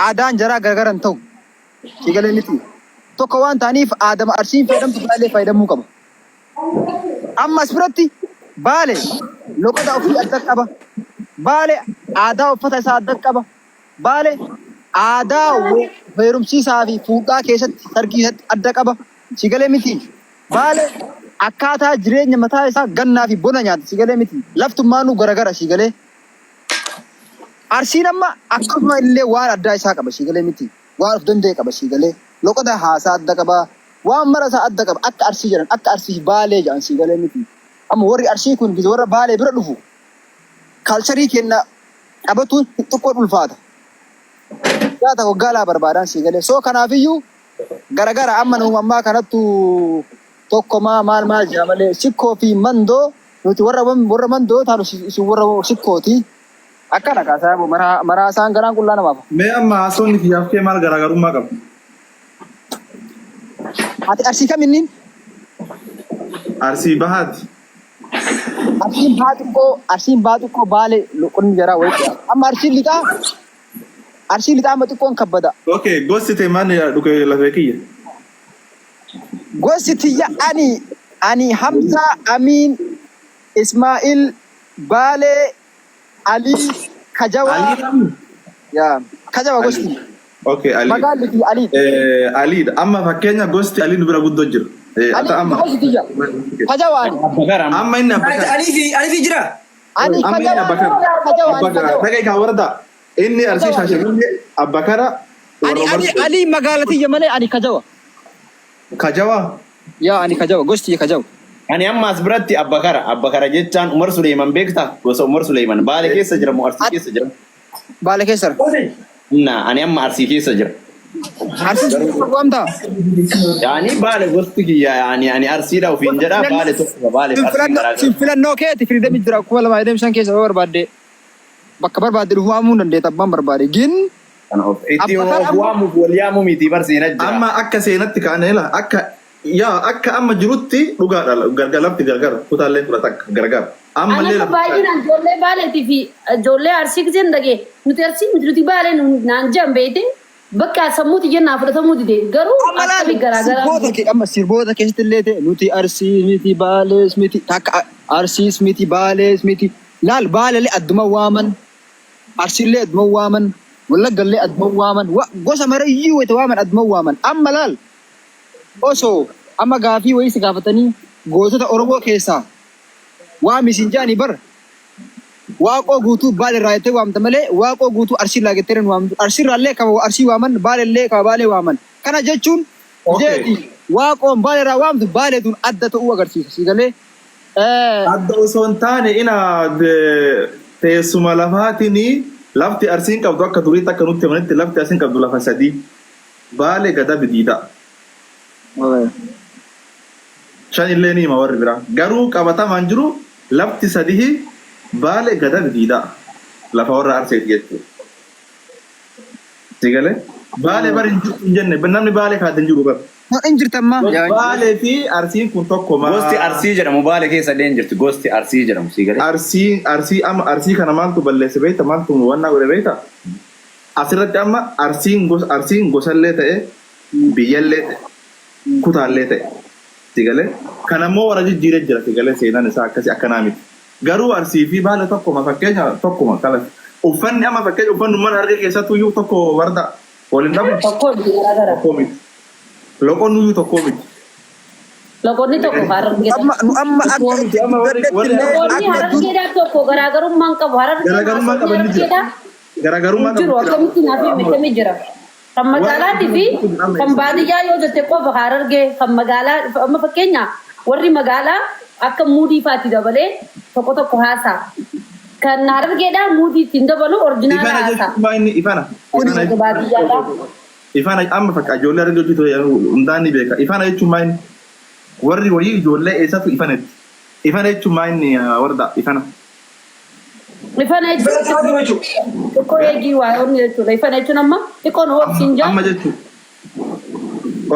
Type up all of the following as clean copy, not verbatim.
Aadaan jaraa gargar hin ta'u. Si galee miti. Tokko waan ta'aniif aadama Arsiin fayyadamtu Baalee fayyadamuu qaba. Amma as biratti Baale loqoda ofii adda qaba. Baale aadaa uffata isaa adda qaba. Baale aadaa heerumsiisaa fi fuudhaa keessatti sargii keessatti adda qaba. Si galee miti. Baale akkaataa jireenya mataa isaa gannaa fi bona nyaata. Si galee miti. Laftummaanuu garagara si galee. Arsiin amma akkasuma illee waan addaa isaa qaba si galee miti. Waan of danda'e qaba si galee. Loqoda haasaa adda qaba. Waan mara isaa adda qaba. Akka Arsii jedhan akka Arsii fi Baalee jedhan si galee miti. Amma warri Arsii kun gize warra Baalee bira dhufu culture kenna qabatuun xiqqoo ulfaata. Waggaa waggaa laa barbaadaan si galee. So kanaafiyyuu garagara amma nuuma ammaa kanattu tokkomaa maal maal jira malee Sikkoo fi Mandoo nuti warra Mandoo taanu isin warra Sikkooti. Akkana kaasaa maraa maraa isaan garaan qullaa namaaf. Mee amma haasofni kiyyaaf kee maal garaagarummaa qaba? Ati Arsii kam inniin? Arsii Bahaati. Arsiin bahaa xiqqoo Baalee loqonni jaraa walitti dhiyaata. Amma Arsiin lixaa amma xiqqoon kabbada. Okay, gosti tee maal dhuke lafee kiyya? Gosti tiyya ani Hamza, Amiin, Ismaa'il, Baalee, Alii, Kajawaa. Ali namni? Yaa Kajawa gosti. Okay, Ali. Magaalli fi Alii. Aliidha. Amma fakkeenya gosti Alii nu bira guddoo jira. Alii Ata amma. gosti tiyya. Kajawaa ani. Abbakar amma. Amma inni Abbakar. Alii fi jira. Ani Amma inni Kajawaa. Abbakar. Kajawaa ani Abbakar. Kajawa. Dhaga'i kaa warda. Inni Arsii Kajawa. Shaashamannee Abbakara. Ani warra ani Umar Alii magaala tiyya malee ani Kajawa. Kajawa. Yaa, ani Kajawa, gosti tiyya Kajawa. Ani amma as biratti Abbakara. Abbakara jechaan Umar Suleeman beektaa? Gosa Umar Suleeman. Baale keessa jira moo Arsii keessa jira? Baale keessa jira. Na, ani amma Arsii keessa jira. Arsii waamtaa? Yaani Baale gosti kiyya, yaani ani Arsiidha ofiin jedha, Baale tokko, Baale fi Arsiin garaa Sin gara. filannoo keeti, freedom jira. 2025 keessa yoo barbaadde bakka barbaadde dhufuu waamuu hin dandeetta abbaan barbaade. Gin Kana of ittiin Abbakar of amma waamuuf wal yaamuu miti bar seenaa jira. Amma akka seenatti kaane ila akka yaa akka amma jirutti dhugaadha, gargar lafti gargar, kutaalleen 11 gargar. Ammallee Ana lafa baay'inaan ijoollee Baaleetii fi ijoollee Arsii giseen dhagee nuti Arsii miti, nuti Baalee naan jedhan beekte, bakka sammuuti jennaa fudhatamuu dide garuu Amma laali akkami garaagaraa. Sirboota kee amma sirboota keessatti illee ta'e nuti Arsiis miti, Baalees miti, takka Arsiis miti, Baalees miti. Laal, Baaleellee adduma waaman, Arsiillee adduma waaman, Wallaggallee adduma waaman, gosa marayyuu wayita waaman adduma waaman. Amma laal, osoo amma gaafii wayii si gaafatanii gootota Oromoo keessaa waami isin jedhanii bar, Waaqoo Guutuu Baale irraa jettee waamta malee Waaqoo Guutuu Arsii irraa jettee hin waamtu. Arsii irraallee kama Arsii waaman, Baalellee kama Baalee waaman. Kana jechuun jeeti Waaqoon Baale irraa waamtu Baaleetuun adda ta'uu agarsiisa. Si galee? Adda osoo hin taane ina teessuma lafaatiin lafti Arsiin qabdu akka duriitti akka nutti himanitti lafti Arsiin qabdu lafa sadii. Baale, Gada, Bidiidaa. Shan illee ni hima warri biraa. Garuu qabatamaan jiru lafti sadihi Baale, Gada, Bidiidaa. Lafa warra Arseeti jechuudha. Si galee? Baale bari hin jirtu hin jenne, namni Baale kaate hin jiru bara. Hin jirtamma. Baalee fi Arsiin kun tokko maa. Gosti Arsii jedhamu Baale keessa illee hin jirti. Gosti Arsii jedhamu si galee. Arsii amma Arsii kana maaltu balleesse beekta? Maaltu wannaa godhe beekta? Asirratti amma Arsiin gosa, Arsiin gosallee ta'e, biyyallee ta'e, kutaallee ta'e. Si galee? Kana immoo warra jijjiiree jira, si galee, seenaan isaa akkasii akkanaa miti. Garuu Arsii fi Baale tokkuma, fakkeenya tokkuma kalas. Uffanni amma fakkeenya uffanni mana Harargee keessattuu iyyuu tokko warda waliin dhabu. Tokko miti, garaagara. Tokko miti. Loqonni iyyuu tokko miti. Loqonni tokko Harargee. Amma nu amma akka Tokko miti amma warri itti guddadhetti Loqonni illee akka dur Harargeedhaa tokko, garaagarummaan qabu. Harargeen Garaagarummaa haasofni qaban ni jira. Harargeedhaa Garaagarummaa hin jiru. qabu jira. Akkamitti naaf hime, akkamii jira? Kan magaalaatii fi kan baadiyyaa yoo jette qofa Harargee kan magaalaa amma fakkeenya warri magaalaa akka muudii faatti dabalee tokko tokko haasaa. Kan Harargeedhaa muudii ittiin dabalu original Ifana haasaa. jechuun maa inni ifana? Ifana Warri baadiyyaadhaa. Ifana amma fakka ijoollee Harargee hojjetu hundaan ni beeka. Ifana jechuun maa inni? Warri wayii ijoollee eessatu ifanetti? Ifana jechuun maa inni warda ifana? Ifana jechuun xiqqoo eegii waa onni jechuudha. Ifana jechuun amma xiqqoon hoobsiin jaa. Amma jechuun.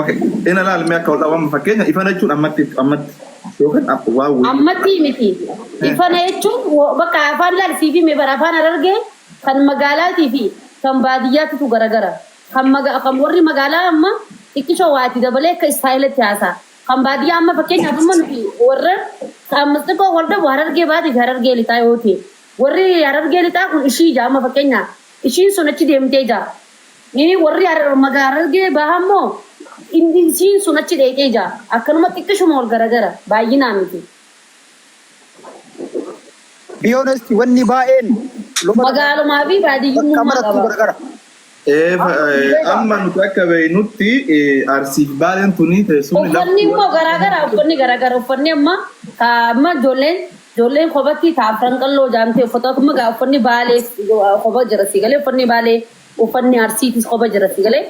Okay. Ina laalmee akka wal dhawamu fakkeenya ifana jechuun ammatti ammatti yookaan waa wayii. Ammatti miti. Ifana jechuun bakka afaan laal siif hime bara afaan Harargee kan magaalaatii fi Kan baadiyyaatitu garagara. Kan maga kan warri magaalaa amma xiqqishoo waati dabalee akka istaayilatti haasa'a. Kan baadiyyaa amma fakkeenyaaf amma nuti warra amma xiqqoo wal dhabu Harargee baatii fi Harargee lixaa yoo ta'e, warri Harargee lixaa kun ishii ija amma fakkeenyaa ishiin sun achi deemtee jaa. Warri Harargee bahaa immoo isiin sun achi dheeyxee jaa. Akkanuma xiqqishuma wal garagara, baay'inaa miti. Be honest, wanni baay'een Magaalumaa fi bakka baadiyyummaa marattuu qaba. garagara. Amma nuti akka beeknutti Arsiif Baaleen tuni teessumni Uffanni immoo garaagara, uffanni garaagara, uffanni amma amma ijoolleen kophatti taafran qalloo jaamtee uffata amma gaa uffanni Baalee kopha jira si galee, uffanni Baalee, uffanni Arsiitis kopha jira si galee.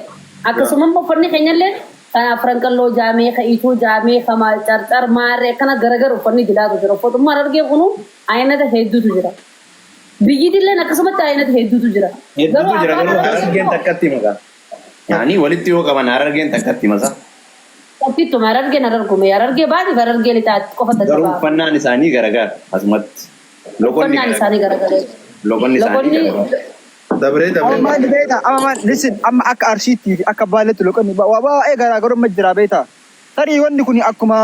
Akkasuma immoo uffanni keenyallee kan afran qalloo jaamee, ka ituu jaamee, ka Carcar maarree akkana garagara uffanni dilaatu jira. Uffatummaa Harargee kunu aynata hedduutu jira. Biyyittilleen akkasumatti aynata hedduutu jira. Hedduutu jira, afaan garuu Harargee Harargeen immoo takkatti maqaa. Yaani walitti yoo qaban Harargeen takkatti masa. Takkituma Harargeen Harargume, Harargee baatiif Harargee lixaatti qofa Garuu tattaqaa. uffannaan isaanii garagara asumatti. Loqonni Uffannaan isaanii garagara. Loqonni isaanii Loqonni garagara. Dabree Amma dabree. maal beektaa? Amma maal, listen, amma akka Arsiitti fi akka Baaleetti loqonni waa baay'ee garaagarummaa jira beektaa? Tarii wanni kun akkuma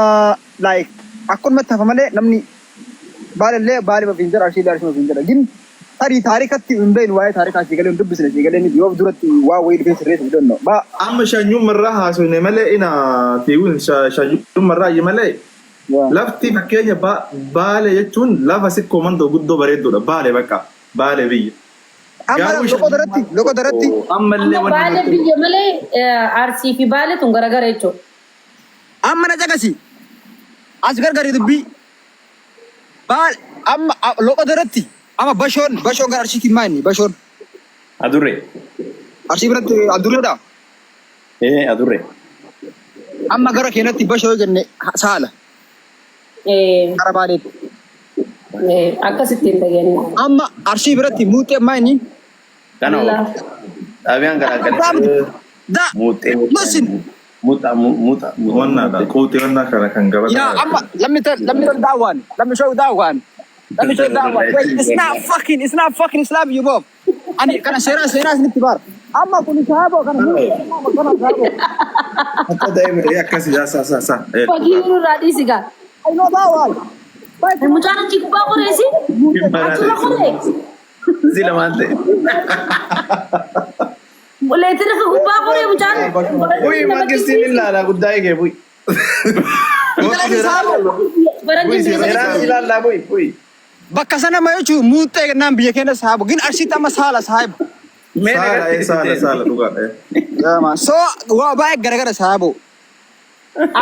like akkanumatti hafa malee namni Baalellee Baalee ofiin jedha, Arsiillee Arsii ofiin jedha. Gin tarii taarikatti hin beeknu, waa'ee taarikaa asii galee hin dubbisne, asii galee miti yoo duratti waa wayii dhufee sirreessu hin danda'u. Ba Amma shanyummarraa haasofne malee ina fiiguun shanyummarraa ayyi malee lafti fakkeenya Baale jechuun lafa sikkoo mandoo guddoo bareedduudha. Baale bakka Baale biyya. Amma Garuu loqota irratti loqota irratti ammallee Amma wanni Baale biyya malee, Arsii fi Baale tun garagara jechuudha. Amma na caqasi, as gargari dubbii baal amma loqota irratti amma bashoon gara Arsiitti maa inni bashoon? Adurree. Arsii biratti adurreedha. Ee, adurree. Amma gara keenyatti bashoo yoo jenne saala gara Baaleetti. Akkasitti hin dhageenye. Amma Arsii biratti muuxee maa inni? Kana Allah. xaabiyaan kana akkana. Da Muuxee. Listen. Muxa muxa. Wannaadha. Quuxii wannaa kana kan gabata. Yeah, amma let me tell that one. Let me show you that one. Let me show you that one. Wait, it's not fucking Islam, you both. Ani kana seera seera isinitti bar. Amma kun saabo kana kana saabo. Akka ta'e akkasi yaa sa sa sa. Fakkii nurraa dhiisi gaa. I know that one. Wait, Mucaan achi gubbaa qoreesi. Achirra qoree. Si lamaan ta'e. Leetira gubbaa qoree mucaan. Bu'i mangistiin ilaala guddaa eegee bu'i. Saabo. Faranjiin biyya Seeraan sana. ilaallaa bu'i bu'i. Bakka sana ma jechuun muuxee kennaan biyya keenya saabo. Gin Arsiitti amma saala saahiba. Mee Saala nagatti saala saala dhugaadha. Yeah, man. So waa baay'ee garagara saabo.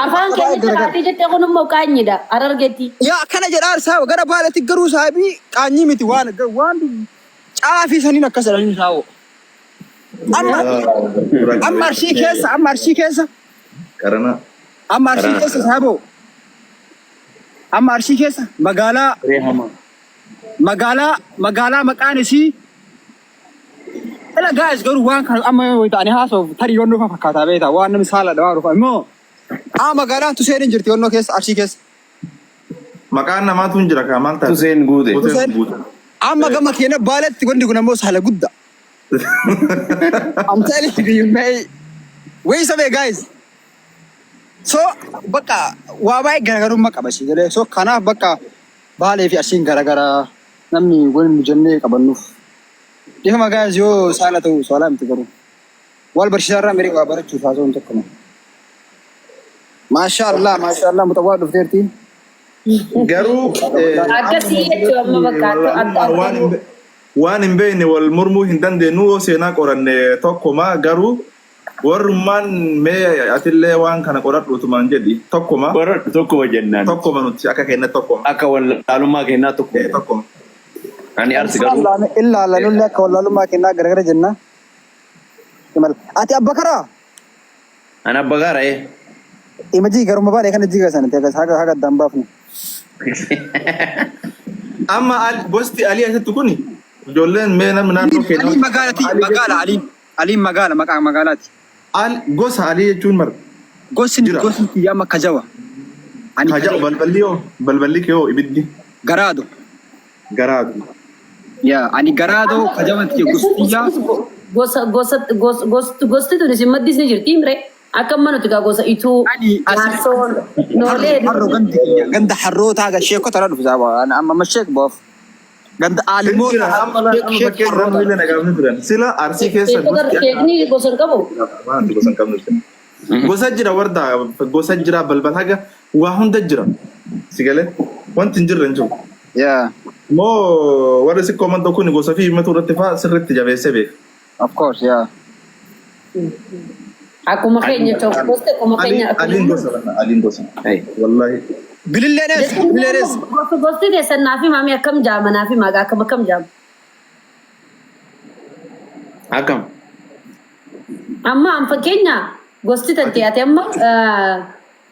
Afaan keenya jiraatee jettee kun immoo qaanyidha. Harargeetti. Yaa, akkana jedhaa saabo, gara Baaleetti garuu saahibii qaanyii miti, waan waan caafii saniin akkas jedhanii saabo. Amma Arsii keessa, amma Arsii keessa Qarana. amma Arsii keessa saabo, amma Arsii keessa magaalaa maqaan isii ila guys, garuu waan kana amma yoo ta'anii haasa'uuf tarii yoon dhufa fakkaataa beektaa, waan namni saala dhawaa dhufa immoo magaalaan Tuseen hin jirti yoonnoo keessa, Arsii keessa. Maqaan namaatu hin jira kaa maal taate? Tuseen guute. Tuseen guute. Amma gama keenya Baaletti wanti kun ammoo saala guddaa. I'm telling you, may wait a minute, guys. So bakka waa baay'ee garaagarummaa qaba si jedhee. So kanaaf bakka Baalee fi Arsiin garaagaraa namni wal nu jennee qabannuuf. Dhiifama guys, yoo saala ta'u saalaa miti, garuu. Wal barsiisaa irraa mirii waa barachuuf haasa'uun tokkuma. Maasha Allah, maasha Allah, muxawwaa dhufteerti. Garuu Akkasii jechuun amma bakka akka waan hin beekne wal mormuu hin dandeenyu. Yoo seenaa qoranne tokkuma, garuu warrummaan mee atillee waan kana qoradhu utumaan jedhi tokkuma. Qoradhu tokkuma jennaan. Tokkuma, nuti akka keenya tokkuma. Akka wallaalummaa kennaa tokko. Tokkuma. Ani Arsi garuu. Ilaalla, nulli akka wallaalummaa kennaa garagara jenna. Ati abba karaa? Ani abba gaara ee. Imajii garuma Baalee kana jiga sanatti akkas haga addaan baafnu. Amma gosti Alii asitti kuni ijoolleen mee namni naannoo keenya. Aliin magaalati, magaala Aliin. Aliin magaala, maqaa magaalaati. Gosa Alii jechuun mar. Gosni Jira. Gosni kiyya amma Kajawa. Ani Kaja Kajawa. Balballi yoo balballi kee yoo ibiddi. Garaado. Garaadu. Yaa, ani Garaado Kajawa tiyya gosti kiyya. Gosa gosa gosti gosti tun isin maddis ni jirti mire. Akka amma nuti gaa gosa Ituu, Ani asii Jaarsoo, Noolee. Harroo gandi kiyya ganda harrootaa ga sheekota irra dhufe saaba ani amma amma sheek boof ganda aalimoota Jira amma la sheek amma sheek fakkeenya harroota. namni illee nagaafni turan. Sila Arsii keessa Sheekota gosti akka sheekni gosa hin qabu. Waanti gosa hin qabnu jira. Gosa jira warda gosa jira balbal haga waa hunda jira. Si galee wanti hin jirre hin jiru. Yeah, Moo warri sikkoo mandoo kun gosa fi himatu irratti fa'aa sirriitti jabeessee beeka. of course, yeah. Akkuma keenya jechuudha. Gosti akkuma keenya Aliin aliin akkuma. gosa lama aliin gosa. Wallahi. Bililleen eessa? Bililleen eessa? Gosti gosti teessan naaf himaame akkam jaama naaf himaa akkam akkam jaama. Akkam. Amma an fakkeenya gosti tante ati amma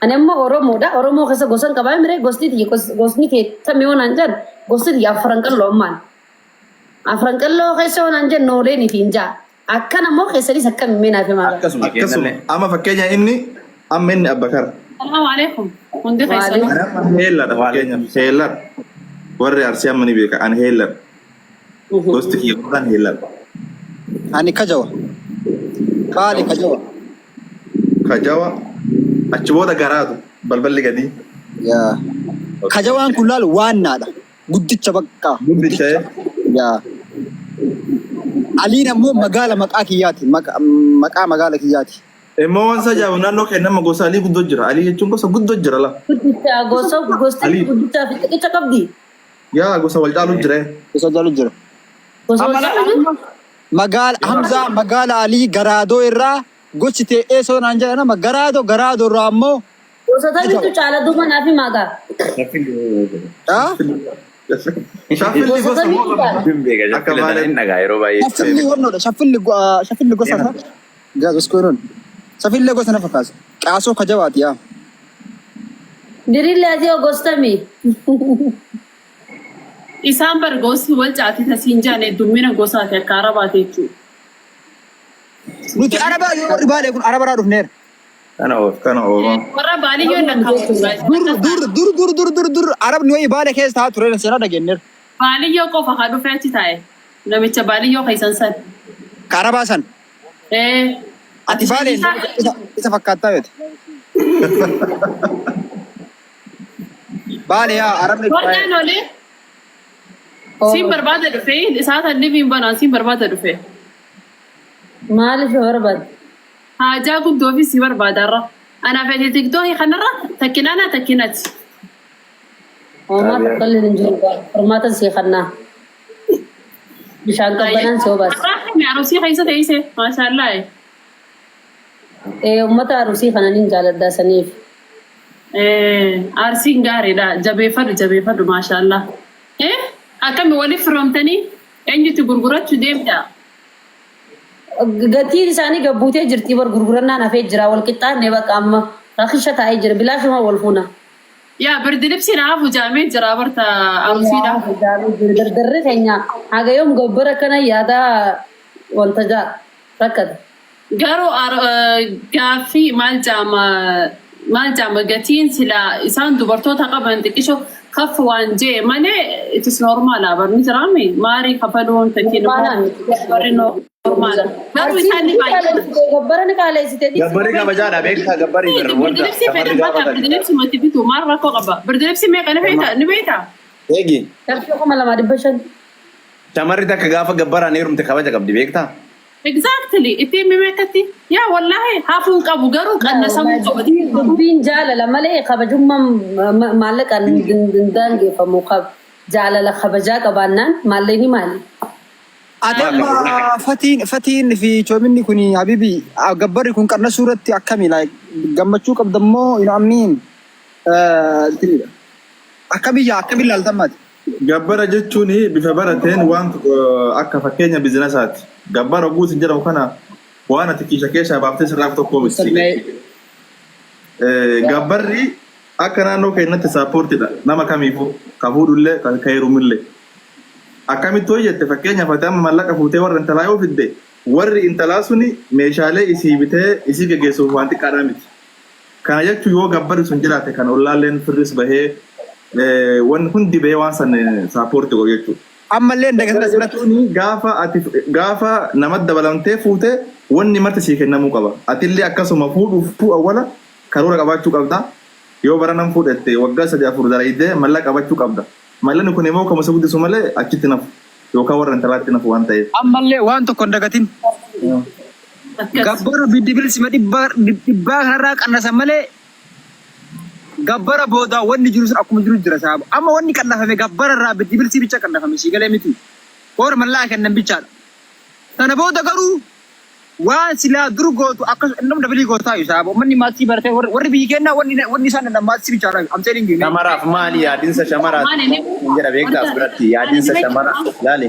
ani amma Oromoodha. Oromoo keessa gosa hin qabaa mire gosti tiyya gosni tee tamii yoo naan jedhan gosti tiyya afran qalloo ammaan. Afran qalloo keessa yoo naan jedhan nooleen fi hin jaa. Akkana immoo keessanis akkam himee naaf himaa. Akkasuma Akkasuma kennallee. amma fakkeenya inni amma inni Abbakar. Salaamu alaikum. Hundi keessanuu. Ani amma heelladha fakkeenyaaf heelladha. Warri Arsii amma ni beeka ani heelladha. Gosti kiyya guddaan heelladha. Ani kajawa. Baale kajawa. Kajawa achi booda garaatu balballi gadii. Yeah. Kajawaan kun laalu waannaadha. Guddicha bakka. Guddicha. Yeah. Aliin ammoo magaala maqaa kiyyaati. Maqaa magaala kiyyaati. Immoo waan isaa jaabu naannoo keenya nama gosa Alii guddoo jira. Alii jechuun gosa guddoo jira la. Guddichaa gosa gosti Ali. guddichaa fi xixiqqaa qabdi. Yaa gosa wal caalu jira. Gosa jalu jira. Gosa wal caalu jiru. Magaala Hamzaa magaala Alii Garaadoo irraa gochi ta'e eessoo naan jedhan nama Garaadoo Garaadoo irraa ammoo Gosa tamitu caala duuba naaf himaa gaa. ah? Shaffilli Gosa gosa tamitu moo caala. Hin beeka Akka shaffila tana malee. hin dhagaa yeroo baay'ee. Shaffilli wannoodha. Shaffilli shaffilli gosa fa. Guys, what's going on? Shaffilli gosa na fakkaata. Qaasoo kajawaati yaa. Birillee asii gostamii. Isaan bar gosti wal caati tasiin jaan heddummina gosaati akka Arabaati jechuudha. Nuti Arabaa yoo warri Baalee kun Arabaraa dhufneera. Kana oof. Kana oomaa. Warra baadiyyoon lakkaa'u. Dur dur dur dur dur dur dur Arabni wayii Baalee keessa taa'aa ture seenaa dhageenyeera. Baaliyyoo qofa haa dhufee achi taa'e. Namicha baaliyyoo keessan san. Ka Arabaa san. Ee. Ati Baalee isa fakkaattaa yooti. Baalee yaa Arabni. Wardaan olee. Siin barbaada dhufee isaa tan liviin banaan siin barbaada dhufee. Maaliif barbaadde? Haajaa guddoo fi si barbaada irra. Anaaf ati TikTokii kanarra takkinana takkinati. Homaa tokkollee hin jiru. Furmaata sii kannaa. Bishaan qabbanaan si obaas. Har'aa Arusii keessa teessee maashaallah. Ee uummata Arusii kana nin jaaladha saniif. Arsiin gaariidha. Jabeeffadhu jabeeffadhu maashaallah. Akkami waliif firoomtanii eenyutti gurgurachuu deemta? Gatiin isaanii gabbuutee jirti bar gurgurannaan hafee jira wal qixxaanne bakka amma rakisha taa'ee jira bilaashuma wal fuuna. Yaa birdi haafu jaamee jira barta Arusiidha. Dardarri keenya haga yoom gabbara kana yaada wanta jaa rakkate. Garuu gaaffii maal jaama gatiin sila isaan dubartoota qaban xiqqisho kaf waan jee malee it is normal barni jiraami maarii kafaluun fakkiin barri normal. Garuu isaan ni baay'ee. Gabbara ni qaaleessite. Gabbarii kabajaadha beektaa gabbarii bar wanta Birdilibsii shamarri fedhan bakka gaafatan. birdilibsii matti bitu maal rakkoo qaba? Birdilibsii meeqa ni beektaa? Ni beektaa? Eegi Qarshii 2500. Shamarri takka gaafa gabbaraan heerumte kabaja qabdi beektaa? Exactly. Itti himi meeqatti? Yaa wallaahi hafuu qabu garuu qannasamuu qaba. Dubbiin jaalala malee kabajummaan maallaqaan hin daangeffamu qaba. Jaalala kabajaa qabaannaan maallaqni maali? Ati amma fatiin fatiin fi choominni kun habibi gabbarri kun qarna suuratti akkami like gammachuu qabdammoo you know what I mean akkamiyyaa akkamiin ilaaltammaati? Gabbara jechuun bifa barateen waan tokko akka fakkeenya businessaati. Gabbara guutin jedhamu kana waan ati kiisha keessaa baaftee sirraaf tokko miti. Gabbarri akka naannoo keenyatti supportiidha. Nama kamiifuu ka fuudhullee ka heerumillee. Akkamitti hojjette fakkeenyaaf ati amma mallaqa fuutee warra intalaa yoo fidde warri intalaa suni meeshaalee isii bitee isii geggeessuuf waan xiqqaadhaa miti. Kana jechuun yoo gabbarri sun jiraate kan ollaalleen firris bahee wanni hundi bahee waan san support godhu jechuudha. Ammallee hin dagatin as biratti. Jechuun gaafa ati gaafa namatti dabalamtee fuute wanni marti sii kennamuu qaba. Atillee akkasuma fuudhuuf fuu awwala karoora qabaachuu qabda. Yoo bara nan fuudhette waggaa 3 4 dalaydee mallaqa qabachuu qabda. Mallaqni kun immoo kama isa guddisu malee achitti nafu yookaan warra intalaatti nafu waan ta'eef. Ammallee waan tokko hin dagatin. Akkas. Gabbara biddibilsima dhibbaa dhibbaa kanarraa qannasan malee gabbara boodaa wanni jiru sun akkuma jiru jira saaba. Amma wanni qannafame gabbara irraa biddibilsii bicha qannafame sii galee miti. Hoora mallaqa kennan bichaadha. Sana booda garuu waan silaa dur gootu akkas innum dabilii gootaa yu saaba. Uummanni maatii baratee warri biyyi kennaa wanni isaan danda'an maatii bichaadha. I'm telling you. Shamaraaf maali yaadinsa shamaraati? Maali Hin jedha beektaa as biratti yaadinsa shamara laali.